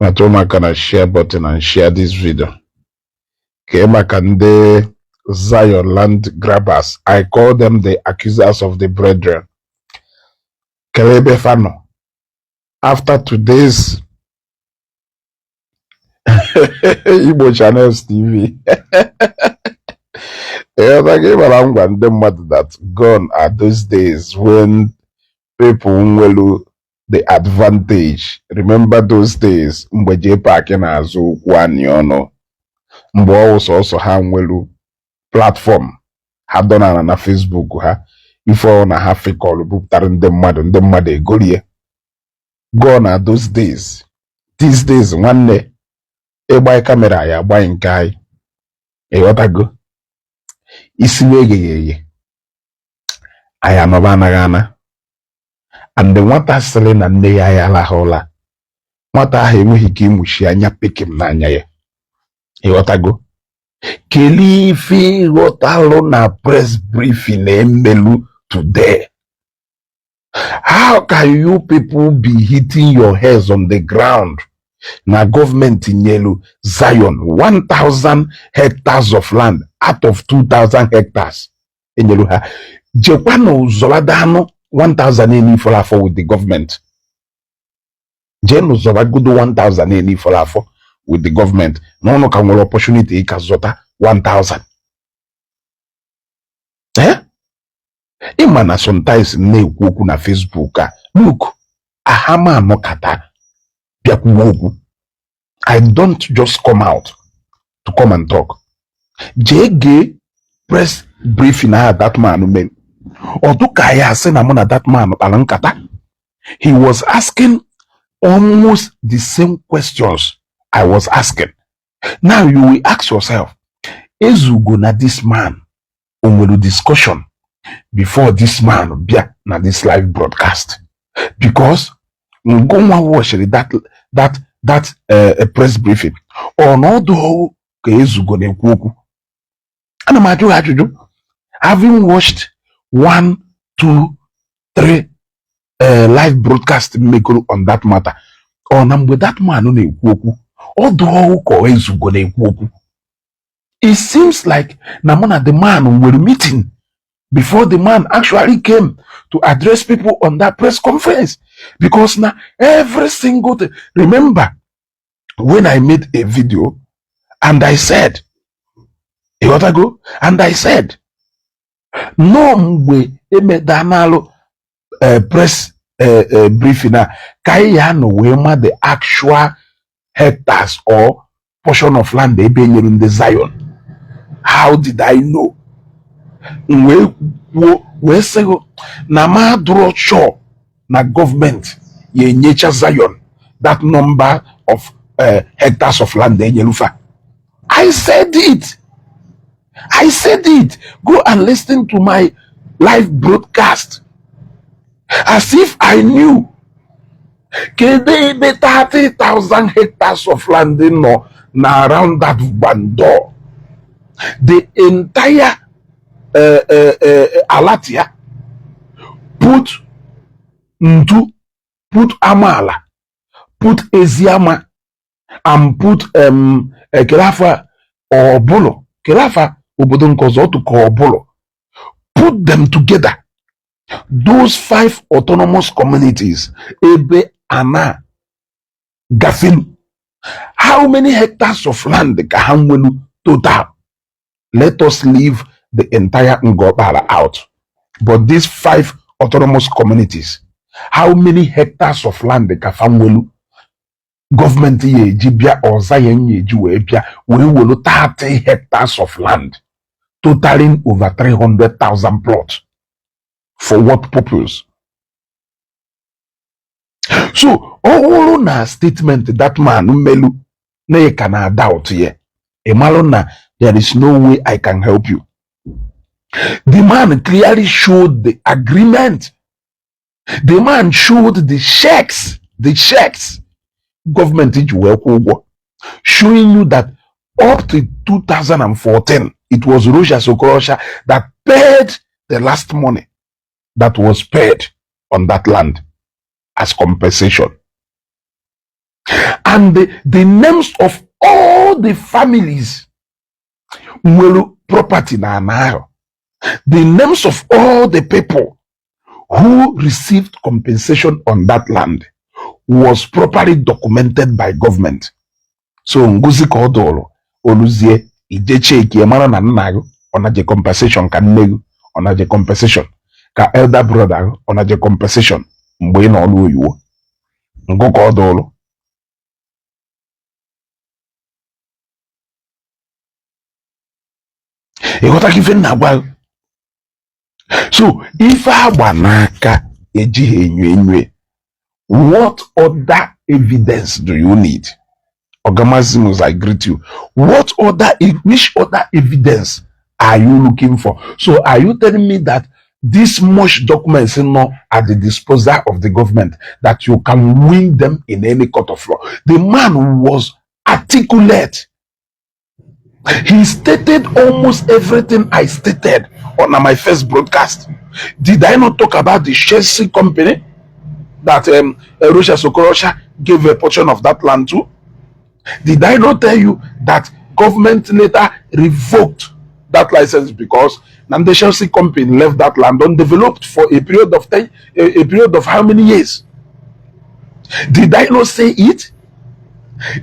Metụ m aka na share button and share this video. Kee maka ndị Zion land grabbers. I call them the accusers of the brethren. Kelee ebe fa nọ. After today's Igbo Channels TV. Ịghọtago, ịmara m gwa ndị mmadụ that gone are those days when people nwelu the advantage. Remember those days mgbe JPAC na-azụ okwu anyị ọnụ, mgbe ọ wụ sọsọ ha nwelu platform ha dọnara na Facebook ha, ife ọ na ha fikọlụ bupụtara ndị mmadụ, ndị mmadụ egorie. Gone are those days. These days, nwanne, ịgbanye camera ya agbanye nke anyị. Ịghọtago, isi wee egheghị eghe, anyị anọba anaghị ana. And nwata sịrị na nne ya ya alahụ ụla, nwata ahụ enweghị ike ịmụchi anya pikim n'anya ya. Ịghọtago, kelee ife ịghọtalụ na press briefing emelu today. How can you people be hitting your heads on the ground na gọọmenti nyelu Zion 1000 hectares of land out of 2000 hectares enyelu ha? Jekwanụ zọbadanụ 1000 enifọrọ afọ with the government. Jeenụ zọbagodo 1000 enifọrọ afọ with the government, na ụnụ ka nwere opportunity ịka zọta 1000. Eh, ịma na sometimes m na-ekwu okwu na Facebook a, look, ahama anọkata bịakwuwe okwu. I don't just come out to come and talk. Jee gee press briefing ahụ that man mere. Ọ dụka ya asị na mụ na that man kpara nkata. He was asking almost the same questions I was asking. Now you will ask yourself, Ezugo na this man o nwere discussion before this man bịa na this live broadcast? Because ngụnwa watchiri that press briefing, ọnọdụ ka Ezugo na-ekwu okwu. Ana m ajụ ha ajụjụ, having watched one, two, three live broadcast mmekọrọ on that matter, ọ na mgbe that man na-ekwu okwu, ọ dụọ ka Ezugo na-ekwu okwu. It seems like na mụ na the man nwere meeting before the man actually came to address people on that press conference, because na every single thing. Remember when I made a video and I said, ịghọtago, and I said no, mgbe emedanalụ press briefing a, ka anyị ya nọ wee ma the actual hectares or portion of land ebe enyere ndị Zion. How did I know? M wee kwuo wee sị gị na m adụrọ sure na gọọmenti ya enyecha Zion that number of hectares of land enyelufa. I said it, I said it. Go and listen to my live broadcast, as if I knew. Kedu ebe 30,000 hectares of land nọ na around that Gbando, the entire Alatia, put Ntu, put Amala, put Eziama and put Kelafa Obolo, Kelafa obodo nke ọzọ otu ka Obolo, put them together, those five autonomous communities ebe ana gafelu, how many hectares of land ka ha nwelu total? Let us leave the entire Ngokpala out, but these five autonomous communities, how many hectares of land ka fa nwelu gọọmenti ya eji bịa ọza ya nya eji wee bịa wee welu 30 hectares of land totaling over 300,000 plots? For what purpose? So ọ bụrụ na statement that man mmelu na ị ka na doubt ya, ị malụ na there is no way I can help you. The man clearly showed the agreement. The man showed the checks, the checks gọọmenti ji wee kwụ ụgwọ, showing you that up to 2014 it was Rochas Okorocha that paid the last money that was paid on that land as compensation. And the names of all the families nwere property na ana ahụ, the names of all the people who received compensation on that land was properly documented by government. So nguzi ka ọ dụrụ oluzie ije cheki mara na nna gị ọ naje compensation, ka nne gị ọ naje compensation, ka elder brother gị ọ naje compensation mgbe ị nọ ọrụ oyiwo. Ngụ ka ọ dụrụ. Ịghọta ka ife nna gwa gị? So ife agba n'aka ejighị enyo enyo. What other evidence do you need? Oga Maximus, I greet you. What other, which other evidence are you looking for? So are you telling me that this much documents not at the disposal of the government that you can win them in any court of law? The man was articulate. He stated almost everything I stated on my first broadcast. Did I not talk about the Chelsea company that Rochas Okorocha gave a portion of that land to? Did I not tell you that government later revoked that license because the Chelsea company left that land undeveloped for a period of 10, a period of how many years? Did I not say it?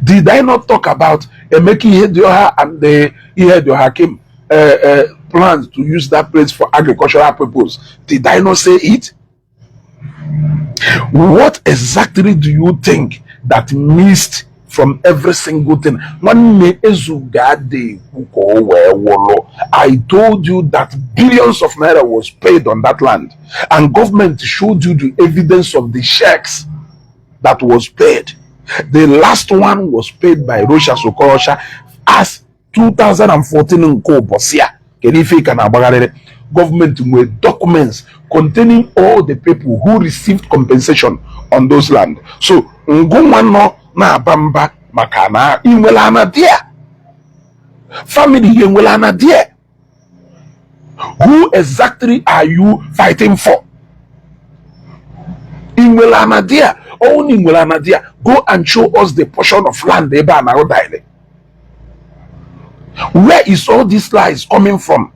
Did I not talk about Emeka Ihedioha and the Ihedioha came plans to use that place for agricultural purpose? Did I not say it? What exactly do you think that missed from every single thing? Nwanne, ezuga adịghị ekwu ka o wee wụlụ. I told you that billions of naira was paid on that land, and government showed you the evidence of the checks that was paid. The last one was paid by Rochas Okorocha as 2014 nke ụbọchị a. Kedu ife ị ka na-agbagharịrị? Government nwere documents containing all the people who received compensation on those land. So ngụnwa nọ na-aba mba maka na inwere ana there, family ya enwere ana there. Who exactly are you fighting for? Inwere ana there? Only inwere ana there, go and show us the portion of land ebe a na daily. Where is all these lies coming from?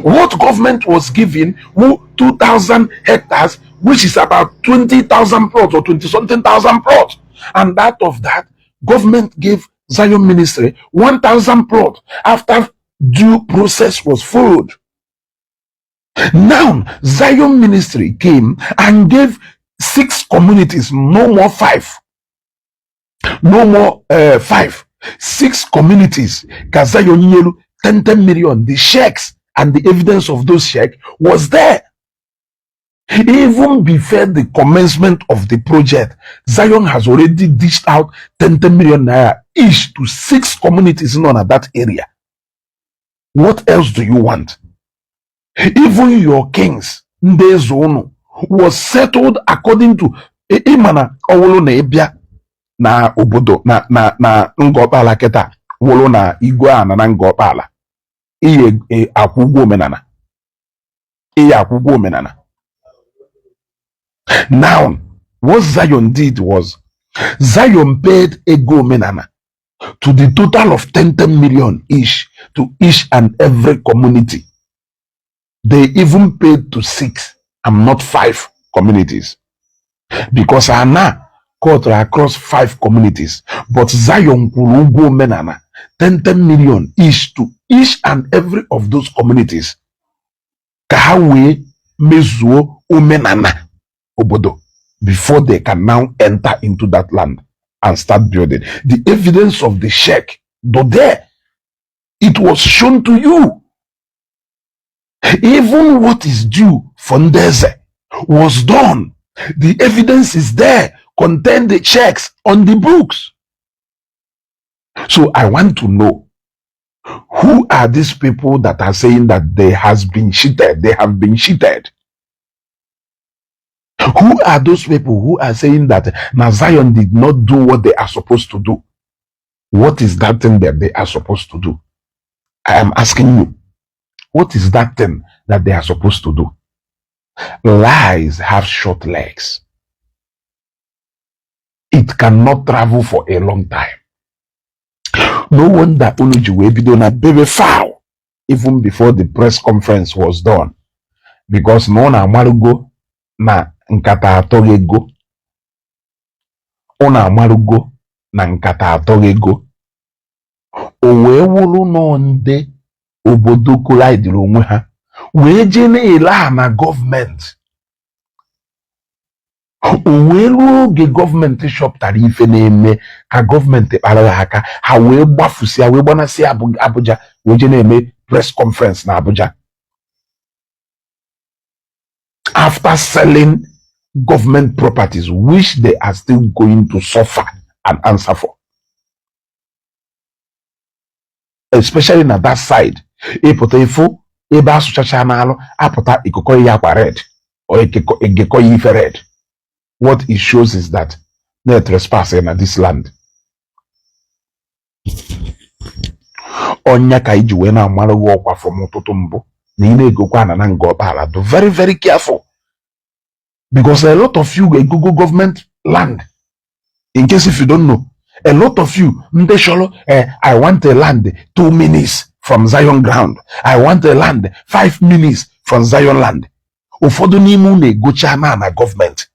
What government was giving who 2,000 hectares, which is about 20,000 plots or 20 something thousand plots. And out of that, government gave Zion Ministry 1,000 plot after due process was followed. Now, Zion Ministry came and gave six communities, no more five, no more five, six communities. Ka Zion nyelu 10 10 million. The checks and the evidence of those checks was there. Even before the commencement of the project, Zion has already dished out 10 10 million naira each to six communities in on that area. What else do you want? Even your kings, ndị eze unu, was settled according to ịma na ọwụlụ na ịbịa na obodo na Ngọkpala kịta, wụrụ na igwe ana na Ngọkpala, iye akwụ ụgwọ omenala, iye akwụ ụgwọ omenala. Now, what Zion did was Zion paid ego omenala to the total of 10 10 million each to each and every community. They even paid to six and not five communities, because ana cut across five communities, but Zion kwụrụ ụgwọ omenala 10 10 million each to each and every of those communities ka ha wee mezuo omenala obodo before they can now enter into that land and start building. The evidence of the check, though there, it was shown to you. Even what is due for ndị eze was done. The evidence is there, contain the checks on the books. So I want to know, who are these people that are saying that they has been cheated? They have been cheated. Who are those people who are saying that now Zion did not do what they are supposed to do? What is that thing that they are supposed to do? I am asking you, what is that thing that they are supposed to do? Lies have short legs. It cannot travel for a long time. No wonder unu ji wee bido na bebe foul even before the press conference was done, because na unu amarugo na nkata atọghị ego. Unu amarugo na nkata atọghị ego. O wee wụrụ nọọ ndị obodo collidere onwe ha wee jee na-ele ha na gọọmenti. O wee ruo oge gọọmenti chọpụtara ife na-eme ka gọọmenti kpara ha aka, ha wee gbafusịa wee gbanasịa Abuja wee jee na-eme press conference na Abuja after selling government properties, which they are still going to suffer and answer for, especially na that side. Ịpụta ịfụ ebe asụchacha n'alụ apụta ikokọ ya akwa red or egekọ ya ife red. What it shows is that they trespass na this land. Ọnya ka iji wee na-amara gị ọkwa from ụtụtụ mbụ na ị na-egokwa ana na Ngor Okpala, do very very careful, because a lot of you egogo government land. In case if you don't know, a lot of you ndị chọrọ I want a land 2 minutes from Zion ground, I want a land 5 minutes from Zion land. Ụfọdụ n'ime unu egocha na gọọmenti,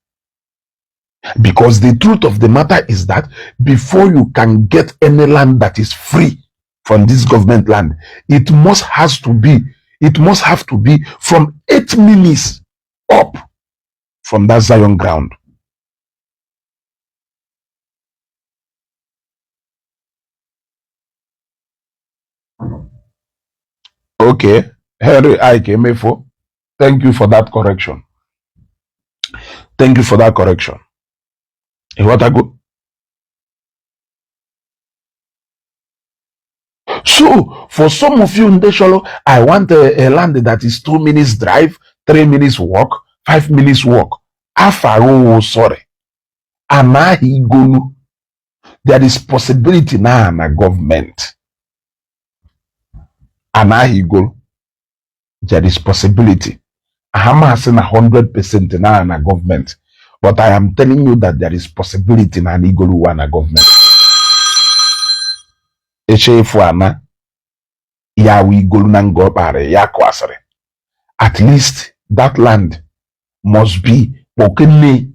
because the truth of the matter is that before you can get any land that is free from this government land, it must have to be from 8 minutes up from that Zion ground. Okay, Henry Ike Emefo, thank you for that correction. Thank you for that correction. Ịghọtago? So, for some of you ndị chọrọ, I want a land that is 2 minutes drive, 3 minutes walk, 5 minutes walk. Afarowo, sorry. Anaghị igolu. There is possibility na na government. Anaghị igolu. There is possibility. Ahamasị na 100% na na government. But I am telling you that there is possibility na na igolu wa na government. Eche ịfụ ana ya wụ igolu na Ngor Okpala ya kụasịrị. At least that land must be kpọkene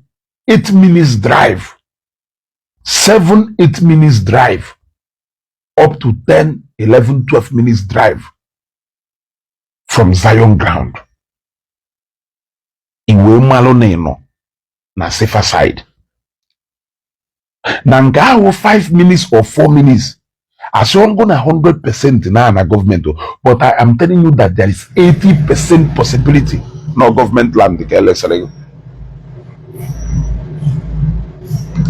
8 minutes drive, 7 8 minutes drive, up to 10 11 12 minutes drive from Zion ground. Iwe mmalụ na ịnọ na safer side. Na nke ahụ 5 minutes or 4 minutes, asị na 100% na na gọọmenti, but I am telling you that there is 80% possibility no government land ka elesịrị gị.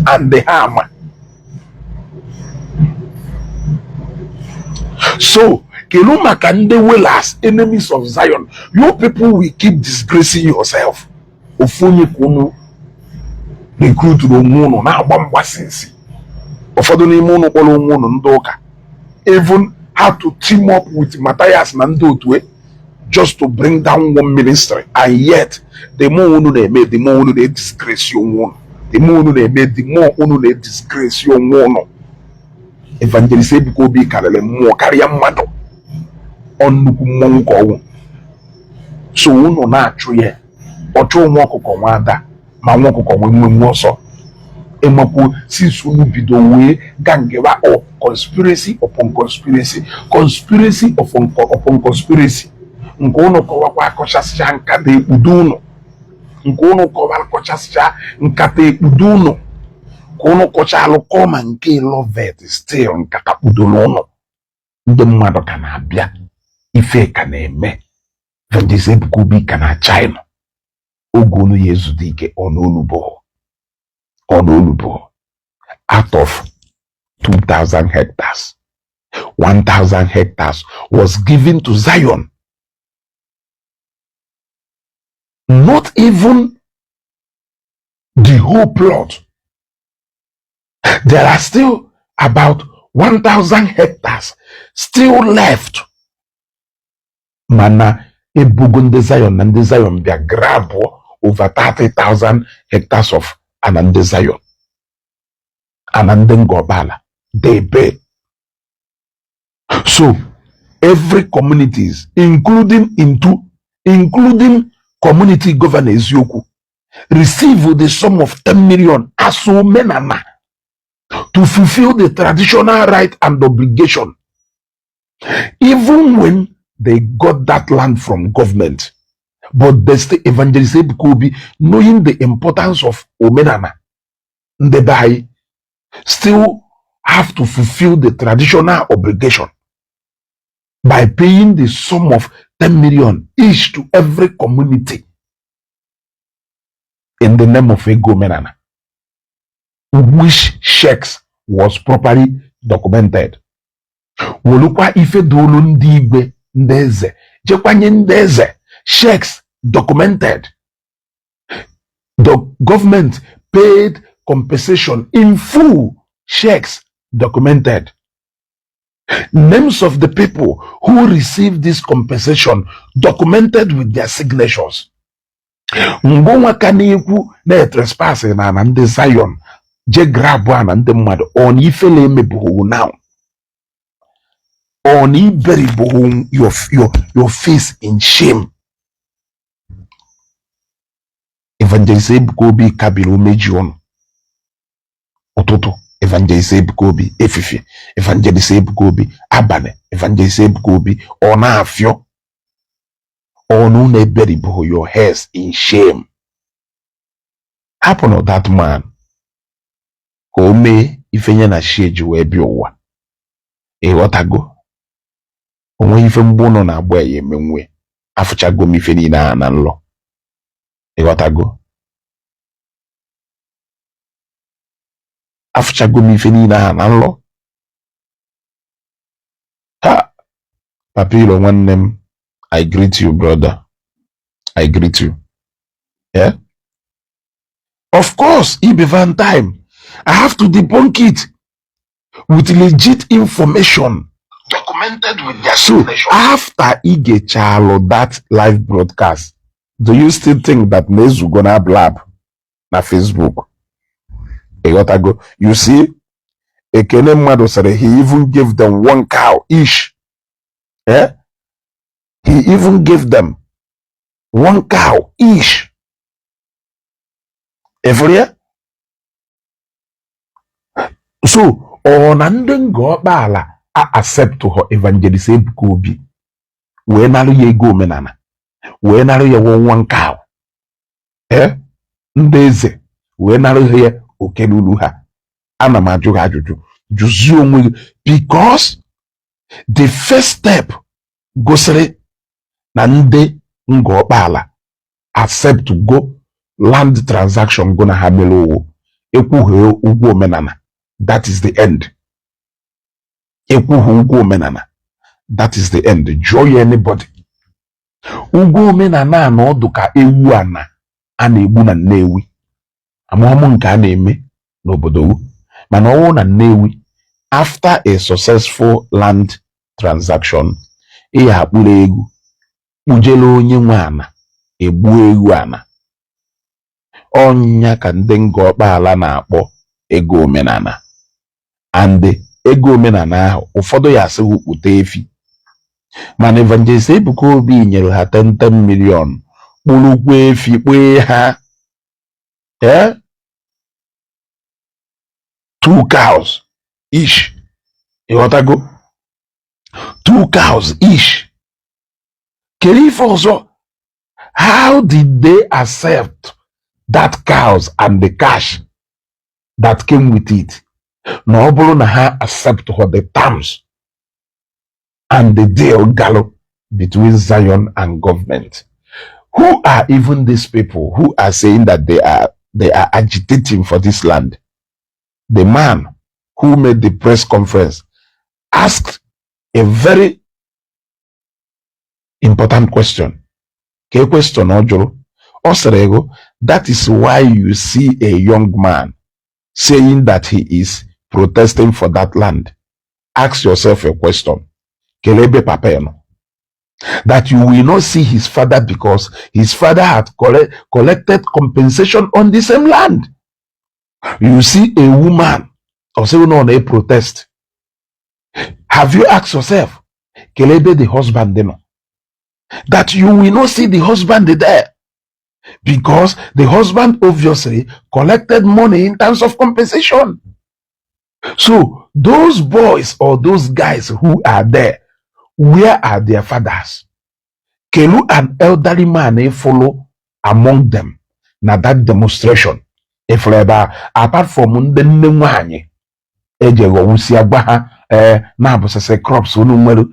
And the hammer. So, kelu maka ndị wellers, enemies of Zion, you people will keep disgracing yourself. Ofu onye ka unu recruit onwe unu na-agba mgbasinsi. Ụfọdụ n'ime unu kpọrọ onwe unu ndị ụka even had to team up with Matthias na ndị otu just to bring down one ministry, and yet the more unu na-eme, the more unu na-edisgrace onwe unu. The more unu na-eme, the more unu na-edisgrace onwe unu. Evangelist Ebuka Obi karịrị mmụọ karịa mmadụ. Ọ nnukwu mmọnwụ ka ọnwụ. So unu na-achụ ya, ọchụ nwa ọkụkọ nwa ada, ma nwa ọkụkọ nwe nwe nwe ọsọ. Ịmakwu since unu bido wee gangeba ọ conspiracy upon conspiracy, conspiracy upon conspiracy, nke unu kọwakwa akọchasịcha nkata ekpudo unu, nke unu kọwa akọchasịcha nkata ekpudo unu, ka unu kọchalụ kọọ ma nke Lovet, still nkata kpudoro unu. Ndị mmadụ ka na-abịa, ife ka na-eme. Evangelist Ebuka Obi ka na China. Oge unu ya ezute ike ọnụolubo. Out of 2000 hectares, 1000 hectares was given to Zion. Not even the whole plot. There are still about 1000 hectares still left. Mana ebugo ndị Zion na ndị Zion bịa grab over 30,000 hectares of ana ndị Zion. Ana ndị Ngọkpala, they pay. So every communities, including into including community governor Eziokwu, receive the sum of 10 million as omenala to fulfill the traditional right and obligation, even when they got that land from government. But the state Evangelist Ebuka Obi, knowing the importance of omenala ndị be anyị, still have to fulfill the traditional obligation by paying the sum of 10 million each to every community in the name of ego omenala, which checks was properly documented. Wolukwa ife dolu ndị igwe, ndị eze, jekwanye ndị eze, checks documented. The government paid compensation in full, checks documented. Names of the people who received this compensation documented with their signatures. Mgbe nwa ka na-ekwu na trespass na ana ndị Zion, je grab ana ndị mmadụ, ọ na ifele emebughi now, ọ na iberibughi your face in shame. Evangelist Ebuka Obi kabiri umeji ụnụ ụtụtụ, Evangelist Ebuka Obi efifie, Evangelist Ebuka Obi abalị, Evangelist Ebuka Obi ọ na-afịọ ọnụ unu eberibughi your heads in shame. Hapụnụ that man ka o mee ife nye na chi eji wee bịa ụwa. Ịghọtago? Onwe ife mgbe ụnụ na-agba ya emenwe. Afụchago m ife niile a na nlọ. Ịghọtago? Afụchago m ife niile a na nlọ. Ha Papilo nwanne m, I greet you, brother. I greet you. Yeah, of course, ibe van time I have to debunk it with legit information documented with their So signature. After igechalụ that live broadcast, do you still think that na ezugo na blab na Facebook? Ịghọtago? You see, Ekene mmadụ sịrị he even gave them one cow each. Eh? He even gave them one cow each. Efuru ya? So ọ na ndị Ngọkpala a accept họ Evangelist Ebuka Obi wee narụ ya ego omenala, wee narụ ya one cow, eh? Ndị eze wee narụ ya oke lulu ha. Ana m ajụ gị ajụjụ, jụzie onwe gị, because the first step gosiri na ndị Ngọkpala accept go land transaction go na ha mere owo ekwughị ụgwọ omenala. That is the end. Ekwughị ụgwọ omenala, that is the end. Jụọ ya anybody. Ụgwọ omenala a na ọdụ ka ewu ana a na-egbu na Nnewi. Amụmụ nke a na-eme n'obodo wu mana ọwụ na Nnewi, after a successful land transaction, ị ya akpụrụ egwu kpujere onye nwe ana, egbuo ewu ana. Ọnya ka ndị Ngọkpala na-akpọ ego omenala. And ego omenala ahụ, ụfọdụ ya asịghị kpụta efi, mana Evangelist Ebuka Obi nyere ha 10 10 million, kpụrụkwa efi kpee ha, eh? Two cows each. Ịghọtago? Two cows each. Kedu ife ọzọ? How did they accept that cows and the cash that came with it, na ọ bụrụ na ha accept for the terms and the deal galụ between Zion and government? Who are even these people who are saying that they are agitating for this land? The man who made the press conference asked a very important question. Ka question ọ jụrụ, ọ sịrị ego, that is why you see a young man saying that he is protesting for that land. Ask yourself a question. Kelee ebe papa ya nọ? That you will not see his father because his father had collected compensation on the same land. You see a woman Ọ sịghị na ọ na-protest. Have you asked yourself, kelee ebe the husband nọ, that you will not see the husband there? Because the husband obviously collected money in terms of compensation. So those boys or those guys who are there, where are their fathers? Kelu an elderly man follow among them na that demonstration ifuru ebe a, apart from ndị nne nwanyị eji ghọwụsịa gwa ha ee na-abụsịsị crops unu nwere,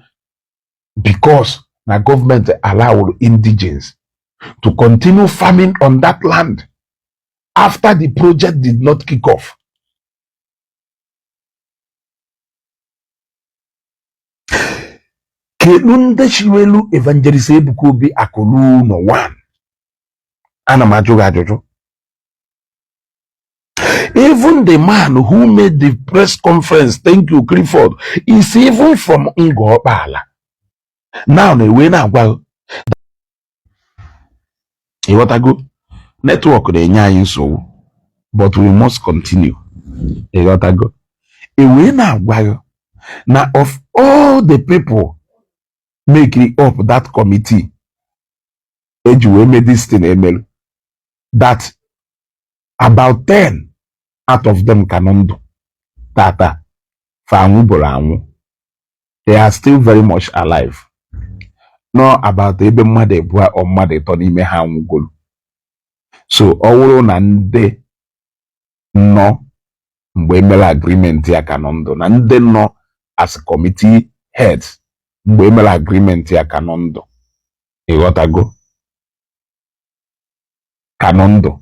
because na gọọmenti allowed indigens to continue farming on that land after the project did not kick off. Kedu ndị chiwelu Evangelist Ebuka Obi akụrụ ụlọ one? Ana m ajụ gị ajụjụ. Even the man who made the press conference, thank you, Clifford, is even from Ngokpala. Now na-ewe na-agwa gị, ịghọtago? Network na-enye anyị nsogbu, but we must continue. Ịghọtago? Ewee na-agwa gị na of all the people making up that committee eji wee mee this thing emelu, that about 10 out of them ka nọ ndụ tata. Fa anwụbụrụ anwụ, they are still very much alive. No about ebe mmadụ abụọ or mmadụ ịtọ n'ime ha anwụgolu. So ọ bụrụ na ndị nọ mgbe emere agreement ya ka nọ ndụ, na ndị nọ as committee heads mgbe emere agreement ya ka nọ ndụ, ịghọtago, ka nọ ndụ,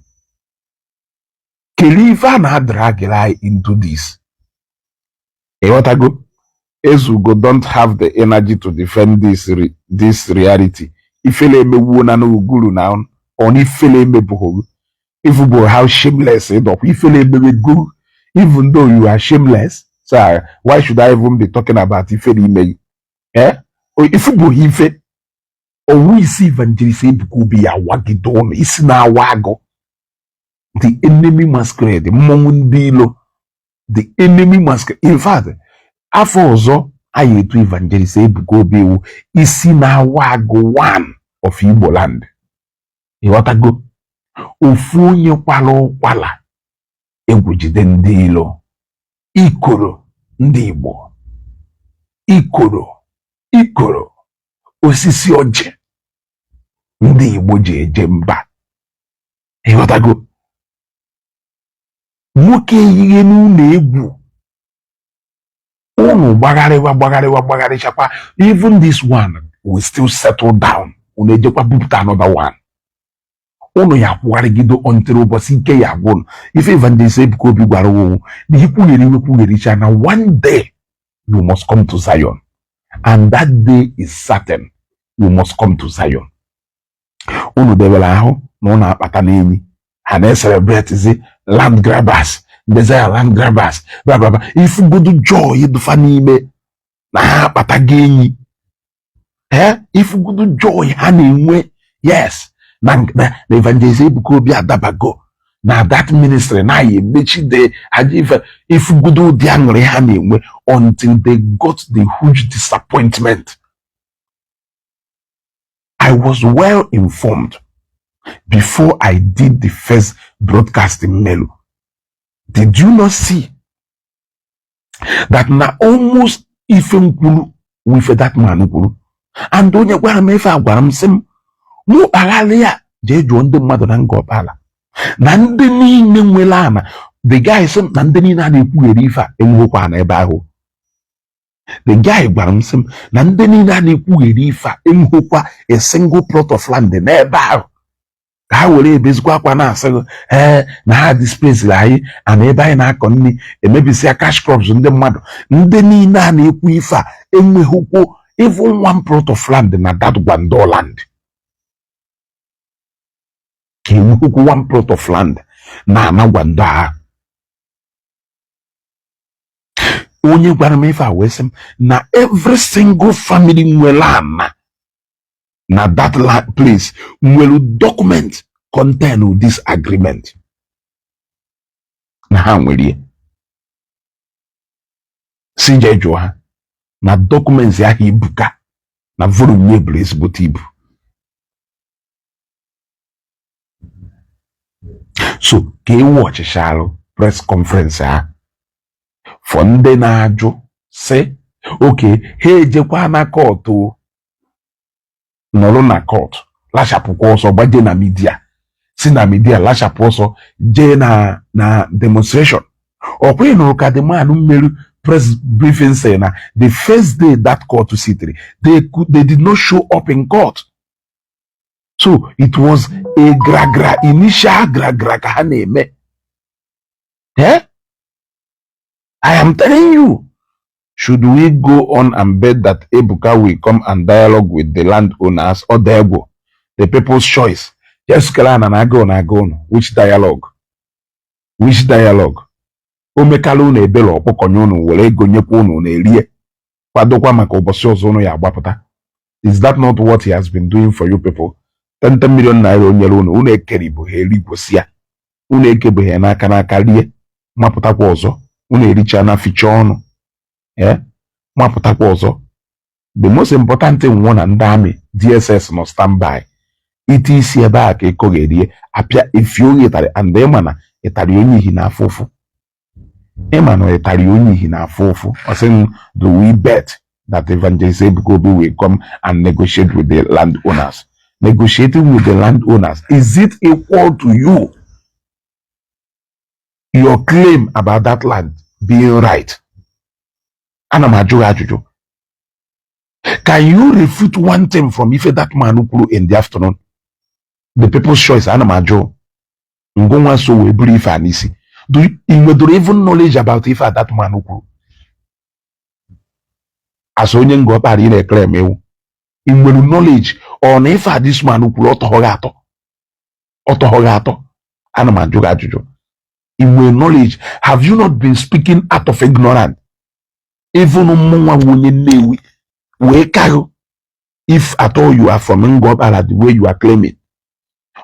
kedu ife a na-adrag anyị into this? Ịghọtago? Ezugo don't have the energy to defend this reality. Ifele emewuo na n'uguru na on ifele emebụghị. Ifubo how shameless ịdọkwa ifele emewego. Even though you are shameless, so why should I even be talking about ifele ime? Eh, ifubo ife owu isi Evangelist Ebuka Obi ya wagide ụnụ isi na-awa agụ, the enemy masquerade, mmọnwụ ndị ilo, the enemy masquerade. In fact, afọ ọzọ anyị etu Evangelist Ebuka Obi iwu isi na-awa agụ one of Igbo land. Ịghọtago? Ofu onye kwala ụkwala egwu jide ndị ilo, ikoro ndị Igbo, ikoro ikoro osisi ọjị ndị Igbo ji eje mba. Ịghọtago? Nwoke eyighe n'ụlọ egwu unu gbagharịwa gbagharịwa gbagharịchakwa. Even this one will still settle down. Unu ejekwa bupụta another one, unu ya kwugharịgido until ụbọchị ike ya agwụ unu. Ife Evangelist Ebuka Obi gwara owu na ikwughere iwe kwughericha na one day you must come to Zion, and that day is certain. You must come to Zion. Unu debere ahụ na unu akpata n'enyi ha na-celebrate land grabbers, ndị Zion land grabbers, bla bla bla. Ifugodu joy dụfa n'ime na ha akpatago enyi. Ee, ifugodu joy ha na-enwe, yes, na Evangelist Ebuka Obi adabago na that ministry na ya emechi the aja ife. Ifugodo ụdị aṅụrị ha na-enwe until they got the huge disappointment. I was well informed before I did the first broadcast in Melu. Did you not see that na almost ife m kwuru ife that man kwuru? And onye gwara m ife a gwara m sị m mụ kpagharị ya jee jụọ ndị mmadụ na nga ọkpala na ndị niile nwere ana. The guy sị m na ndị niile a na-ekwugheri ife a enweghịkwa ana ebe ahụ. The guy gwara m sị m na ndị niile a na-ekwugheri ife a enweghịkwa a single plot of land n'ebe ahụ, ka ha were ebezikwa akwa na-asị gị ee na ha displaced anyị ana ebe anyị na-akọ nri, emebisia cash crops ndị mmadụ. Ndị niile a na-ekwu ife a enweghịkwo even one plot of land na that Gwando land. Enweghịkwo one plot of land na ana Gwando ahụ. Onye gwara m ife a wee sị m na every single family nwere ana na that place nwere document contain this agreement na ha nwere. Si jee jụọ ha na documents ahụ ibuka na volume ya buru ezigbote ibu. So ka ewu ọchịchị press conference ha for ndị na-ajụ sị oke ha ejekwa na court nọrọ na court lachapụkwa ọsọ gbaje na media, si na media lachapụ ọsọ jee na demonstration. Ọkwa ị nụrụ ka the man meru press briefing say na the first day that court sitiri, they did not show up in court. So it was a gragra, initial gragra ka ha na-eme. I am telling you, should we go on and bet that Ebuka will come and dialogue with the landowners or the the people's choice? Yes, Kalana na agụ na agụ. Which dialogue? Which dialogue? O mekala unu ebere ọkpọkọnye unu were ego nyekwa unu na-erie kwadokwa maka ụbọchị ọzọ unu ya agbapụta. Is that not what he has been doing for you people? 10 million naira o nyere unu, unu ekeribu ha erigwosi ya, unu ekebeghị ya n'aka n'aka rie, mapụtakwa ọzọ unu ericha na fichaa ọnụ, mapụtakwa ọzọ. The most important thing nwụ na ndị amị DSS nọ standby ite isi ebe a ka ịkọ ga-erie apịa efio oge ịtarị and ịma na ịtarị onye ihi na-afụ ụfụ, ịma na ịtarị onye ihi na-afụ ụfụ. Ọ sị m, do we bet that Evangelist Ebuka Obi will come and negotiate with the landowners? Negotiating with the landowners, is it equal to you your claim about that land being right? Ana m ajụ gị ajụjụ. Can you refute one thing from ife that man kwuru in the afternoon? The people's choice, ana m ajụ ngụnwa so wee buru ife a n'isi. Do you nwedoro even knowledge about ife a that man kwuru? As onye nga ọkpara ị na-ekere m ewu, ị nwere knowledge ọ na ife a this man kwuru ọtọghọ atọ ọtọghọ atọ? Ana m ajụ gị ajụjụ. Ị nwere knowledge? Have you not been speaking out of ignorance? Even mụnwa bụ onye Nnewi wee karụ, if at all you are from Ngọkpala the way you are claiming,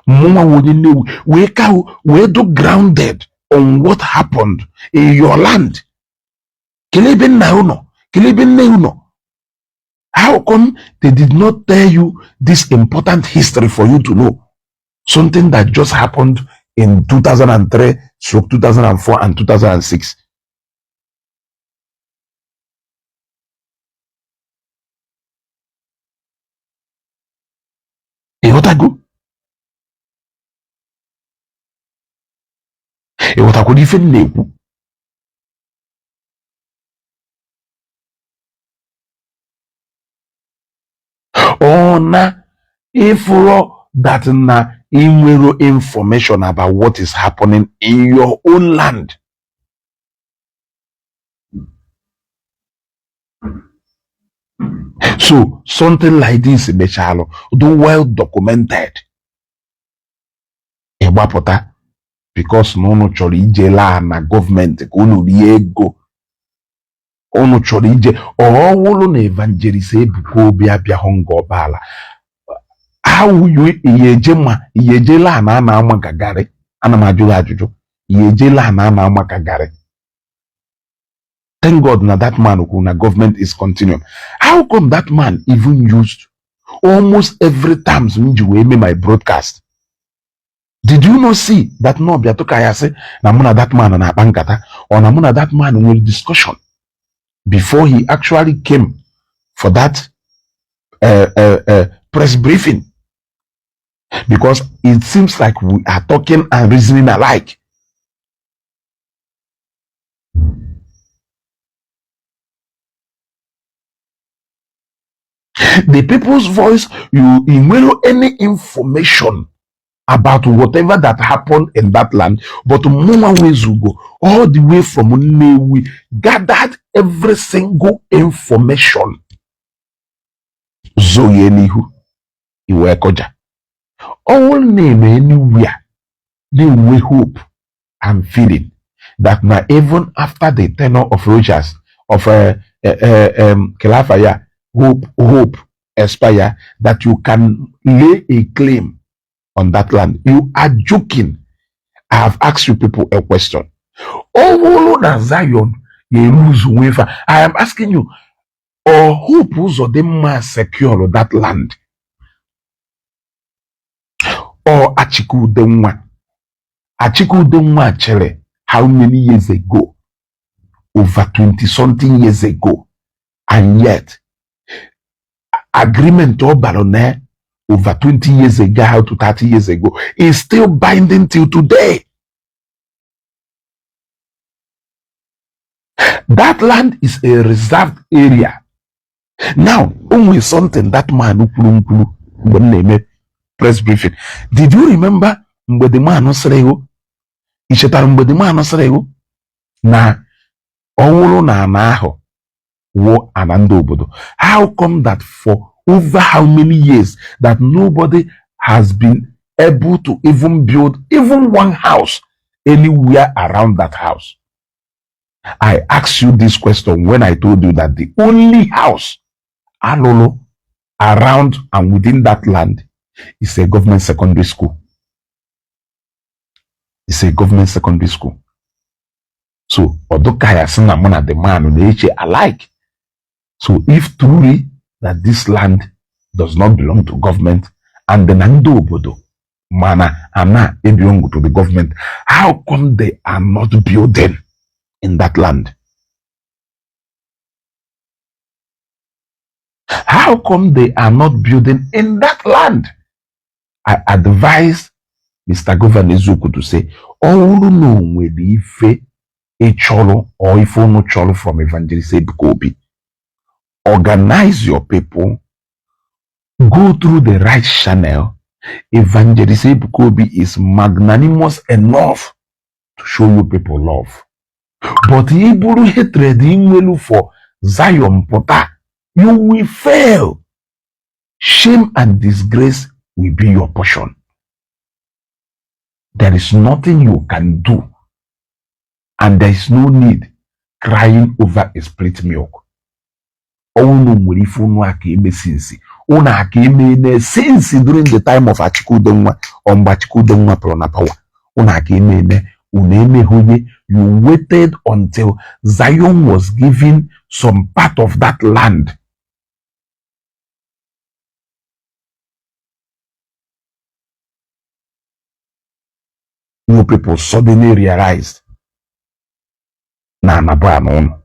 mụnwa bụ onye Nnewi wee karụ wee do grounded on what happened in your land. Kelee ebe nna unu, kelee ebe nne unu. How come they did not tell you this important history for you to know? Something that just happened in 2003 stroke 2004 and 2006. Ịghọtago? Ịghọtakwara ife m na-ekwu? Ọ na ịfụrọ that na ị nwere information about what is happening in your own land. So something like this mechalụ do well documented. Ịgbapụta because na unu chọrọ ije laa na gọọmenti ka unu rie ego. Unu chọrọ ije ọwụlụ na Evangelist Ebuka Obi abịahụ nga ọbala. How you iyeje ma iyeje laa na ana ama ka garị? Ana m ajụ gị ajụjụ. Iyeje laa na ana ama ka garị? Thank God na that man kwuru na government is continuum. How come that man even used almost every times m ji wee mee my broadcast? Did you not see that no bịa tụka ya sị na mụ na that man na-akpa nkata, ọ na mụ na that man nwere discussion before he actually came for that press briefing? Because it seems like we are talking and reasoning alike. The people's voice, you nwere any information about whatever that happened in that land, but mụnwa wezugo all the way from Nnewi gathered every single information. Zoghie n'ihu iwe kọja. Ọnwụ na-eme anywhere na-enwe hope and feeling that na even after the tenure of Rogers of Kelafaya, hope expire, that you can lay a claim on that land. You are joking. I have asked you people a question. Ọ bụrụ na Zion Ga-eru ụzọ nwe ife a. I am asking you, or Hope Uzodimma secure that land, or Achike Udenwa? Achike Udenwa chere how many years ago? Over 20 something years ago, and yet agreement ọ bara na over 20 years ago, how to 30 years ago, is still binding till today. That land is a reserved area. Now, only something that man kwuru nkwuru mgbe m na-eme press briefing. Did you remember mgbe the man sịrị ihu? Ị chetara mgbe the man sịrị ihu na ọ wụrụ na ana ahụ wụ ana ndị obodo? How come that for over how many years that nobody has been able to even build even one house anywhere around that house? I asked you this question when I told you that the only house alụlụ around and within that land is a government secondary school. It's a government secondary school. So Oduka ya sị na mụ na the man na-eche alike. So if truly that this land does not belong to government and na ndị obodo mana ana belong to the government, how come they are not building in that land? How come they are not building in that land? I advise Mr. Governor Eziokwu to say, ọ bụrụ na o nwere ife ị chọrọ or ife unu chọrọ from Evangelist Ebuka Obi, organize your people, go through the right channel. Evangelist Ebuka Obi is magnanimous enough to show you people love. But ị bụrụ hatred ị nwelu for Zion pụta, you will fail. Shame and disgrace will be your portion. There is nothing you can do, and there is no need crying over a split milk. Unu nwere ife unu aka eme since unu aka eme eme since during the time of Achike Udenwa or mgbe Achike Udenwa pụrụ na power, unu aka eme eme, unu emeghe onye. You waited until Zion was given some part of that land. You people suddenly realized na ana bụ ana unu.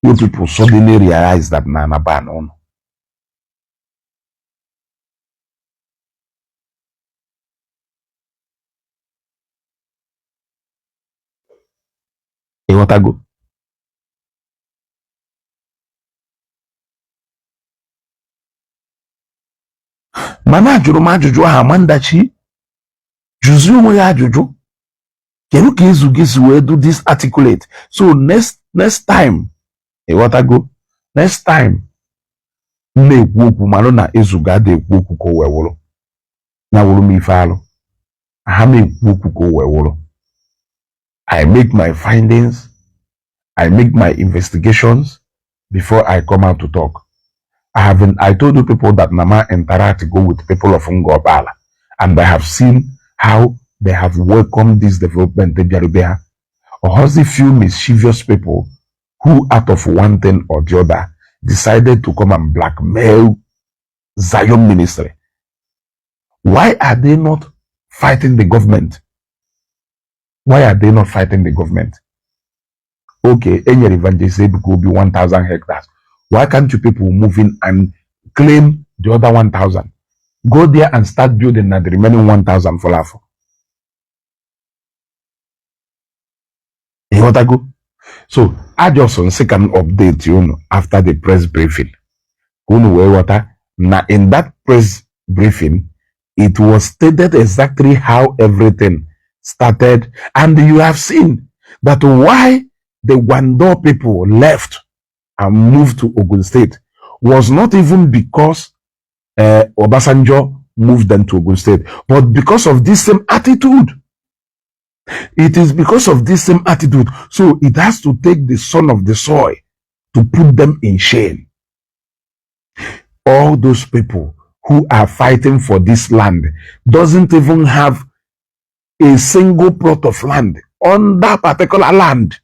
You people suddenly realized that na ana bụ ana unu. Ịghọtago? Mana ajụrụ m ajụjụ ahụ, Amandachi, jụzie onwe ya ajụjụ, kedu ka ezu gị si wee do this articulate? So next time, ịghọtago, next time m na-ekwu okwu, marụ na ezugo ada ekwu okwu ka o wee wụrụ ya wụrụ m ife alụ ha m ekwu okwu ka o wee wụrụ. I make my findings, I make my investigations before I come out to talk. I have been, I told you people that Nama interact go with people of Ngobala, and I have seen how they have welcomed this development. Bịarube ha few mischievous people who, out of one thing or the other, decided to come and blackmail Zion Ministry. Why are they not fighting the government? Why are they not fighting the government? Okay, enyere Evangelist Ebuka Obi 1,000 hectares. Why can't you people move in and claim the other 1,000? Go there and start building na the remaining 1,000 for afọ. Ịghọtago? So, I just nsị ka m update unu after the press briefing. Ka unu wee ghọta na in that press briefing, it was stated exactly how everything started, and you have seen that why the Gwando people left and moved to Ogun State was not even because Obasanjo moved them to Ogun State, but because of this same attitude. It is because of this same attitude. So it has to take the son of the soil to put them in shame. All those people who are fighting for this land doesn't even have a single plot of land. On that particular land,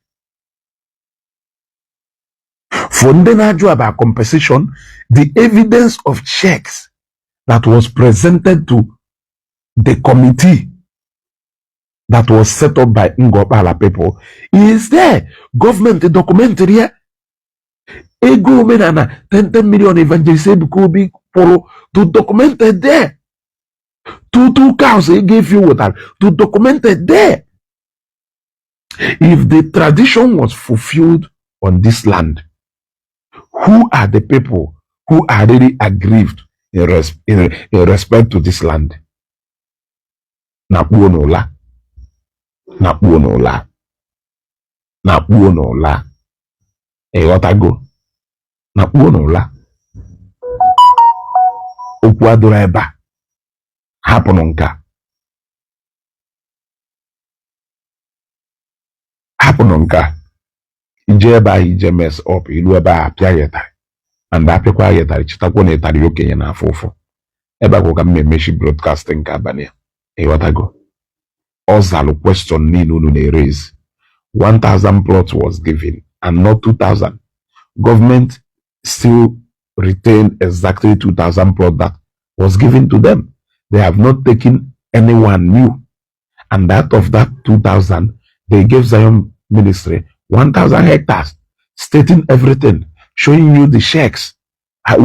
for ndị na-ajụ about compensation, the evidence of checks that was presented to the committee that was set up by Ngor Okpala people is there. Government documentary ya. Ego omenala 10 10 million Evangelist Ebuka Obi kwụrụ to documented there. Two two cows ego efi wetara to documented there. If the tradition was fulfilled on this land, who are the people who are really aggrieved in respect to this land? Na-akpuo n'ụla, na-akpuo n'ụla, na-akpuo n'ụla. Ịghọtago? Na-akpuo n'ụla. Okwu adịrọ ebe a. Hapụnụ nka, hapụnụ nka. Ije ebe ahụ, ije mess up ilu ebe ahụ, apịa ya ịtarị, and apịakwa ya ịtarị. Chetakwa na ịtarị okenye na-afụ ụfụ. Ebe a ka m na-emechi broadcasting nke abalị a. Ịghọtago? Ọ zalụ question niile unu na-erase. 1000 plots was given and not 2000. Government still retained exactly 2000 plot that was given to them. They have not taken anyone new, and out of that 2000, they gave Zion Ministry 1000 hectares, stating everything, showing you the checks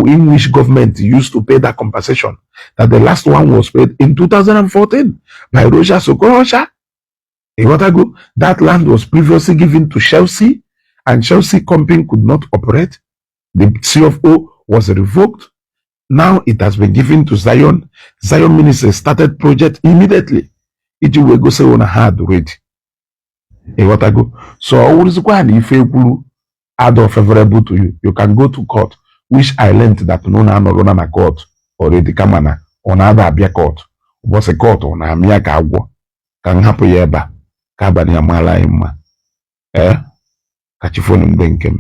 in which government used to pay that compensation, that the last one was paid in 2014 by Rochas Okorocha. Ịghọtago? That land was previously given to Chelsea, and Chelsea company could not operate. The CFO was revoked. Now it has been given to Zion. Zion Ministry started project immediately. Iji wee gosi na ha dị ready. Ịghọtago? So ọ wụrụzikwa na ife ekwuru adọ favorable to you, you can go to court, which I learned that no na anọrọ na court already, kama na ọ na-ada abịa court. Ụbọchị court ọ na-amị ya ka agwọ. Ka m hapụ ya ebe a, ka abalị ya maara anyị mma. Ee, ka chi fonu ndị nke m.